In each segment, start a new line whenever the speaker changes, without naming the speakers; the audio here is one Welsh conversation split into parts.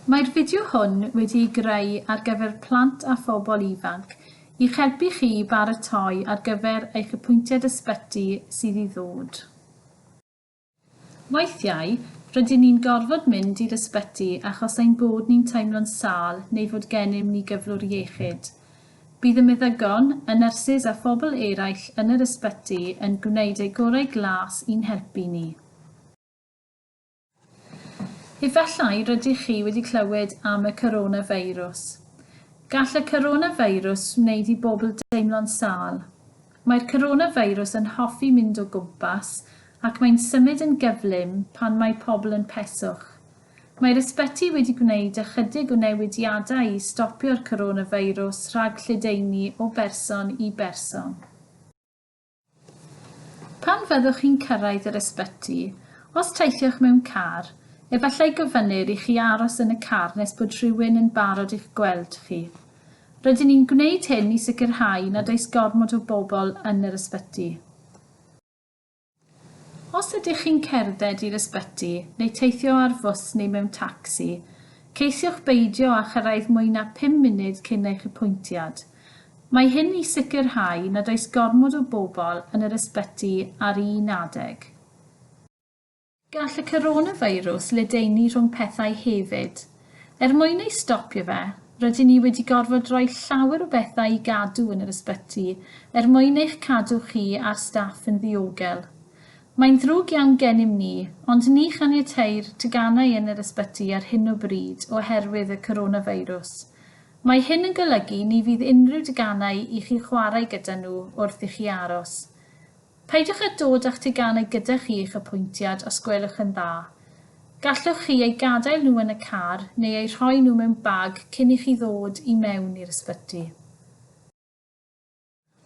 Mae'r fideo hwn wedi'i greu ar gyfer plant a phobl ifanc i'ch helpu chi i baratoi ar gyfer eich apwyntiad ysbyty sydd i ddod. Weithiau, rydyn ni'n gorfod mynd i'r ysbyty achos ein bod ni'n teimlo'n sâl neu fod gennym ni gyflwr iechyd. Bydd y meddygon, y nyrsys a phobl eraill yn yr ysbyty yn gwneud eu gorau glas i'n helpu ni. Efallai rydych chi wedi clywed am y coronafeirws. Gall y coronafeirws wneud i bobl deimlo'n sâl. Mae'r coronafeirws yn hoffi mynd o gwmpas ac mae'n symud yn gyflym pan mae pobl yn peswch. Mae'r ysbyty wedi gwneud ychydig o newidiadau i stopio'r coronafeirws rhag lledaenu o berson i berson. Pan fyddwch chi'n cyrraedd yr ysbyty, os teithiwch mewn car, efallai gofynnir i chi aros yn y car nes bod rhywun yn barod i'ch gweld chi. Rydyn ni'n gwneud hyn i sicrhau nad oes gormod o bobl yn yr ysbyty. Os ydych chi'n cerdded i'r ysbyty, neu teithio ar fws neu mewn tacsi, ceisiwch beidio â chyrraedd mwy na phum munud cyn eich apwyntiad. Mae hyn i sicrhau nad oes gormod o bobl yn yr ysbyty ar un adeg. Gall y coronafeirws ledaenu rhwng pethau hefyd. Er mwyn ei stopio fe, rydyn ni wedi gorfod rhoi llawer o bethau i gadw yn yr ysbyty er mwyn eich cadw chi a'r staff yn ddiogel. Mae'n ddrwg iawn gennym ni, ond ni chaniateir teganau yn yr ysbyty ar hyn o bryd oherwydd y coronafeirws. Mae hyn yn golygu ni fydd unrhyw deganau i chi chwarae gyda nhw wrth i chi aros. Peidiwch â dod â'ch teganau gyda chi i'ch apwyntiad os gwelwch yn dda. Gallwch chi eu gadael nhw yn y car neu eu rhoi nhw mewn bag cyn i chi ddod i mewn i'r ysbyty.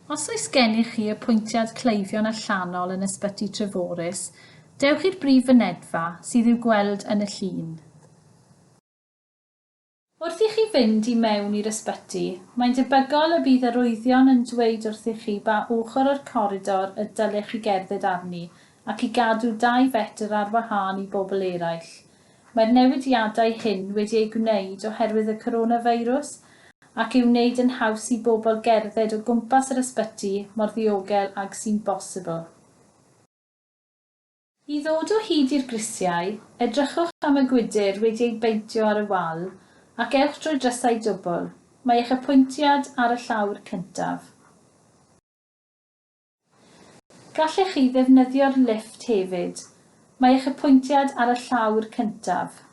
Os oes gennych chi apwyntiad cleifion allanol yn Ysbyty Treforys, dewch i'r brif fynedfa, sydd i'w gweld yn y llun. Wrth i chi fynd i mewn i'r ysbyty, mae'n debygol y bydd arwyddion yn dweud wrthych chi ba ochr o'r coridor y dylech chi gerdded arni ac i gadw 2 fetr ar wahân i bobl eraill. Mae'r newidiadau hyn wedi eu gwneud oherwydd y coronafeirws ac i'w wneud yn haws i bobl gerdded o gwmpas yr ysbyty mor ddiogel ag sy'n bosibl. I ddod o hyd i'r grisiau, edrychwch am y gwydr wedi ei baentio ar y wal ac ewch drwy drysau dwbl. Mae eich apwyntiad ar y llawr cyntaf. Gallech chi ddefnyddio'r lifft hefyd. Mae eich apwyntiad ar y llawr cyntaf.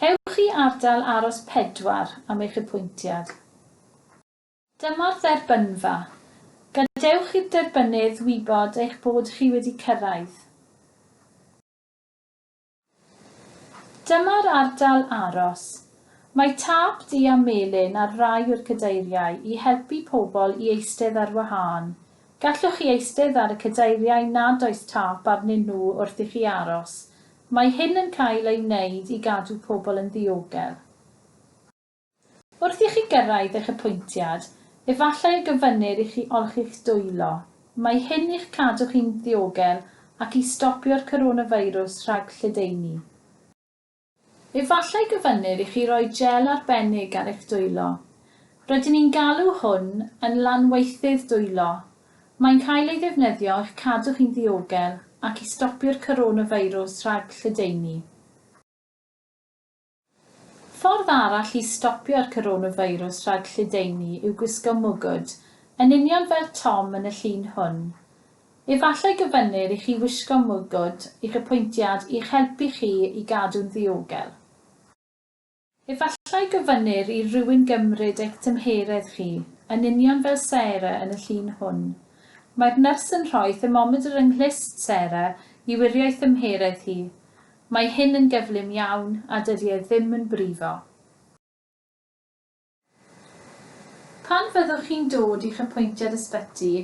Ewch i ardal aros 4 am eich apwyntiad. Dyma'r dderbynfa. Gadewch i'r derbynnydd wybod eich bod chi wedi cyrraedd. Dyma'r ardal aros. Mae tâp du a melyn ar rai o'r cadeiriau i helpu pobl i eistedd ar wahân. Gallwch chi eistedd ar y cadeiriau nad oes tâp arnyn nhw wrth i chi aros. Mae hyn yn cael ei wneud i gadw pobl yn ddiogel. Wrth i chi gyrraedd eich apwyntiad, efallai y gofynnir i chi olchi'ch dwylo. Mae hyn i'ch cadw chi'n ddiogel ac i stopio'r coronafeirws rhag lledaenu. Efallai gofynnir i chi roi gel arbennig ar eich dwylo. Rydyn ni'n galw hwn yn lanweithydd dwylo. Mae'n cael ei ddefnyddio i'ch cadw chi'n ddiogel ac i stopio'r coronafeirws rhag lledaenu. Ffordd arall i stopio'r coronafeirws rhag lledaenu yw gwisgo mwgwd, yn union fel Tom yn y llun hwn. Efallai gofynnir i chi wisgo mwgwd i'ch apwyntiad i'ch helpu chi i gadw'n ddiogel. Efallai gofynnir i rywun gymryd eich tymheredd chi, yn union fel Sarah yn y llun hwn. Mae'r nyrs yn rhoi thermomedr yng nghlust Sarah i wirio'i thymheredd hi. Mae hyn yn gyflym iawn a dydy e ddim yn brifo. Pan fyddwch chi'n dod i'ch apwyntiad ysbyty,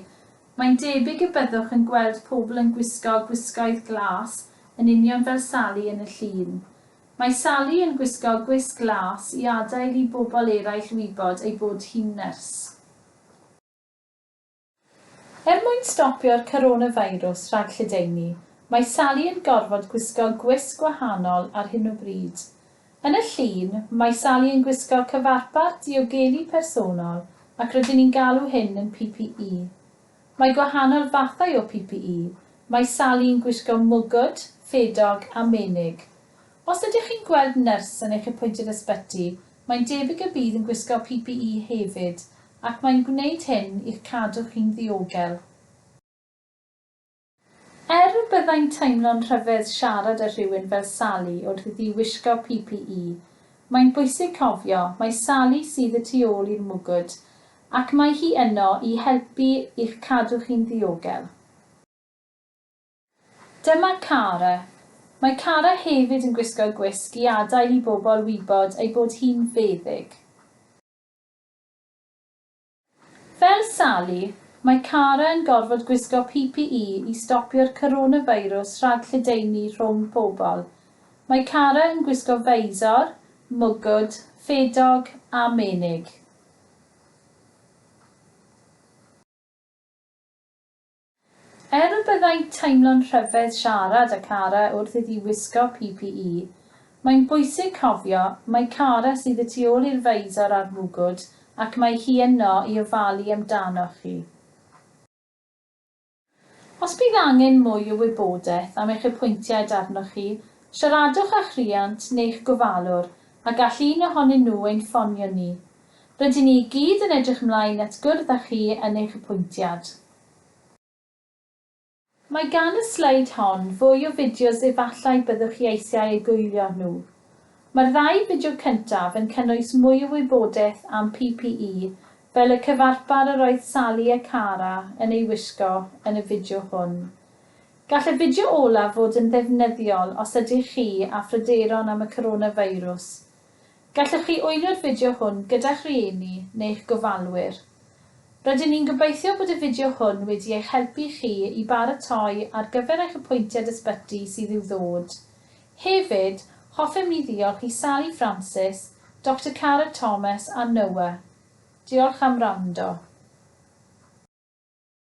mae'n debyg y byddwch yn gweld pobl yn gwisgo gwisgoedd glas yn union fel Sally yn y llun. Mae Sally yn gwisgo gwisg las i adael i bobl eraill wybod ei bod hi'n nyrs. Er mwyn stopio'r coronafeirws rhag lledaenu, Mae Sally yn gorfod gwisgo gwisg wahanol ar hyn o bryd. Yn y llun, mae Sally yn gwisgo cyfarpar diogelu personol ac rydyn ni'n galw hyn yn PPE. Mae gwahanol fathau o PPE, mae Sally yn gwisgo mwgwd, ffedog a menig. Os ydych chi'n gweld nyrs yn eich apwyntiad ysbyty, mae'n debyg y bydd yn gwisgo PPE hefyd ac mae'n gwneud hyn i'ch cadw chi'n ddiogel. Er y byddai'n teimlo'n rhyfedd siarad â rhywun fel Sally wrth iddi wisgo PPE, mae'n bwysig cofio mai Sally sydd y tu ôl i'r mwgwd ac mae hi yno i helpu i'ch cadw chi'n ddiogel. Dyma Cara. Mae Cara hefyd yn gwisgo gwisg i adael i bobl wybod ei bod hi'n feddyg. Fel Sally, mae Cara yn gorfod gwisgo PPE i stopio'r coronafeirws rhag lledaenu rhwng pobl. Mae Cara yn gwisgo feisor, mwgwd, ffedog a menig. Er y byddai'n teimlo'n rhyfedd siarad â Cara wrth iddi wisgo PPE, mae'n bwysig cofio mai Cara sydd y tu ôl i'r feisor a'r mwgwd ac mae hi yno i ofalu amdanoch chi. Os bydd angen mwy o wybodaeth am eich apwyntiad arnoch chi, siaradwch â'ch rhiant neu'ch gofalwr a gall un ohonyn nhw ein ffonio ni. Rydyn ni i gyd yn edrych ymlaen at gwrdd â chi yn eich apwyntiad. Mae gan y sleid hon fwy o fideos efallai byddwch chi eisiau eu gwylio nhw. Mae'r ddau fideo cyntaf yn cynnwys mwy o wybodaeth am PPE fel y cyfarpar yr oedd Sally a Cara yn ei wisgo yn y fideo hwn. Gall y fideo olaf fod yn ddefnyddiol os ydych chi â phryderon am y coronafeirws. Gallwch chi wylio'r fideo hwn gyda'ch rhieni neu'ch gofalwyr. Rydyn ni'n gobeithio bod y fideo hwn wedi eich helpu chi i baratoi ar gyfer eich apwyntiad ysbyty sydd i'w ddod. Hefyd, hoffem ni ddiolch i Sally Francis, Doctor Cara Thomas a Noah. Diolch am wrando.